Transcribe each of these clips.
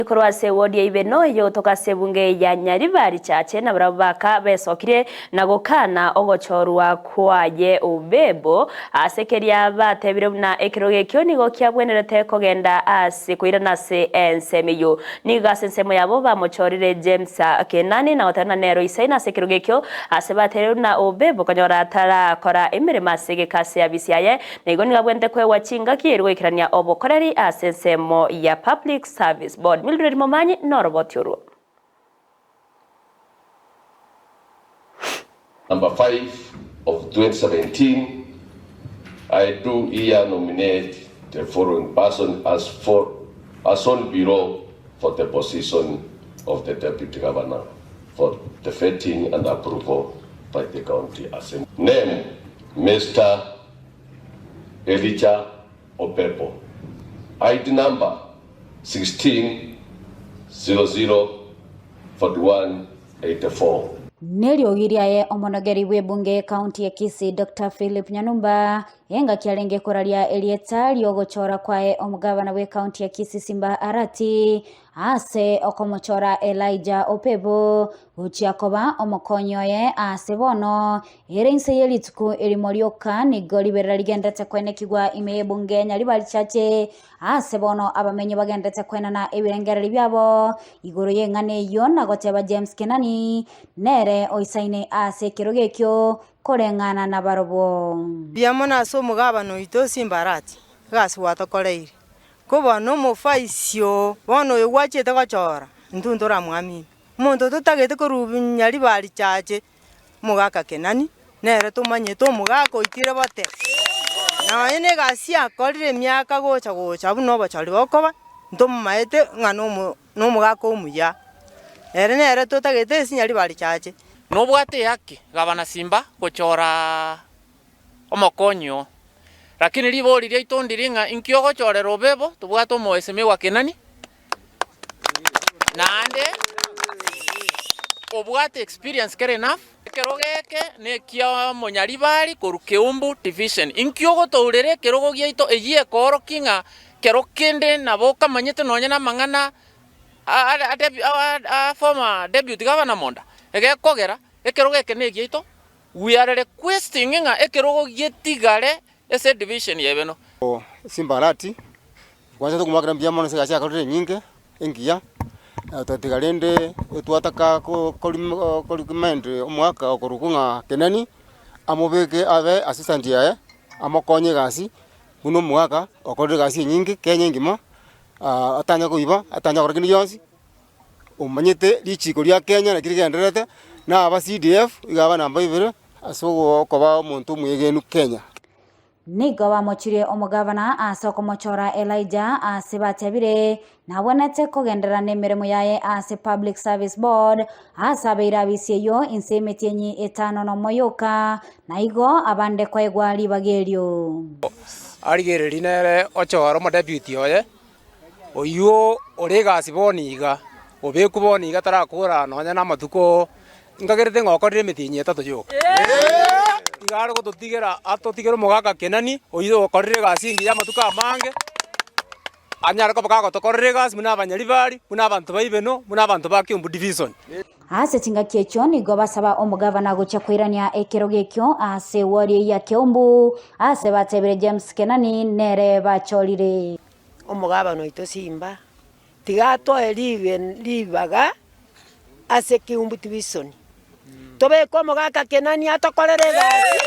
korwa ase ewodi ya Ibeno eyogotoka ase ebunge ya Nyaribari Chache nabarabwo baka besokirie na gokana ogochorwa kwaye Obebo ase keria batebire buna ekerogo ekio nigo kiabwenerete kogenda ase koirana ase ensemo eyio. Nigo ase ensemo yabo bamochorire James Kenani na goteba buna nere oisaine ase ekerogo ekio ase batebire buna Obebo konyora tarakora emeremo ase egeka ase abisi yaye Na igo nigo abwenerete koegwa chingaki erio goikerania obokoreri ase ensemo ya Public Service Board. Mildred Momanyi noroboti orwo. Number 5 of 2017, I do here nominate the following person as for as on below for the position of the Deputy Governor for the vetting and approval by the County Assembly. Name, Mister Elijah Opepo, ID number 16004184. Neriogi riaye omonogeri bw'ebunge y'ekaunti ya Kisii Doctor Philip Nyanumba engaki arenge koraria erieta riogochora kwaye omogabana bw'ekaunti ya Kisii Simba Arati ase okomochora Elijah Opebo gochia koba omokonyi oye ase bono Ere inse ye rituko erimo rioka nigo riberera rigenderete koenekigwa ime y'ebunge nyaribari chiache, aase bono abamenyi bagenderete koenana ebirengererio biabo igoro y'eng'ana eyio na goteba James Kenani nere oisaine ase ekerogo ekio koreng'ana nabarobwo. Mbuya mono ase omogabana oito Simbarati, egasi gwatokoreire. Ko bono omofaisi oo, bono oyo gwachiete gochora, intwe ntoramwamini. Omonto totagete korwa nyaribari chiache. Omogaka Kenani nere tomanyete omogaka oitire bote, nonya negasi akorire emiaka gocha gocha buna obochori bokoba, ntomomaete ng'a nomo nomogaka omuya. Ere nere totagete ase Nyaribari Chache. Nobwate ehaki gabana Simba gochora omokonyi oo, lakini ribori riaito ndiri ng'a inki ogochorera obebo tobwate omoesemigwa Kenani? Naende obwate experience kere enough. Ekerogo eke nekia omonyaribari korwa Keumbu division. Inki ogotourera ekerogo giaito eyio ekoorokia ng'a kero kende nabo okamanyete nonye na amang'ana a former deputy governor Monda. Egekogera ekerogo eke negiaito, we are requesting ng'a ekerogo getigare ase edivision ya Ebeno. Simbarati Kwancha tokomoakera mbuya mono ase egasi akorire enyinge, engiya, totatiga rende etwataka ko recommend omwaka okorokwa ng'a Kenani, amobeke abe assistant yaye, amokonye egasi, buna omogaka okorire egasi enyinge Kenya engima, atanya koiba, atanya gokora kende gionsi, omanyete richiko ria Kenya naki rigendererete, na aba CDF, iga aba namba ibere, ase okoba omonto omwegenu Kenya. Nigo bamochirie omogavana ase okomochora Elijah ase batebire nabwenerete kogenderera nemeremo yaye ase Public Service Board ase abeire abisi eyio inse y'emetienyi etano nomo yoka, na igo abande koegwa ribaga erio. Arigererie nere ochore omodeputy oye, oyio ore egasi bono iga, obekwe bono iga tarakora nonya na amatuko nkagerete ng'a okorire emetienyi etato yoka. Iga are gototigera atotigere omogaka Kenani, oyio okorire egasi engiya amatuko amange, anyare koba kagotokorera egasi buna abanyaribari, buna abanto ba Ibeno, buna abanto ba Kiambu Division. Ase chingaki echio nigo basaba omogavana gochia koirania ekerogo ekio ase ewodi eyio ya Keumbu, ase batebire James Kenani nere bachorire. Omogabana oito Simba, tiga atoe ribaga ase Keumbu Division, tobeke omogaka Kenani atokorere egasi,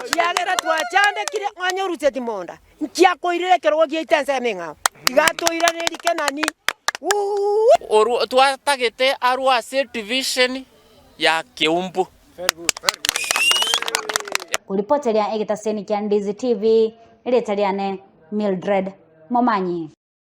ekiagera twachandekire onye oruseti monda, nki akoirera ekerogo giaito ensemo eng'ao? Tiga atoiranerie Kenani wuuh. Orwo twatagete arwe ase division ya Keumbu. Koripoteria egetaseni kia Ndizi TV, erieta riane Mildred Momanyi.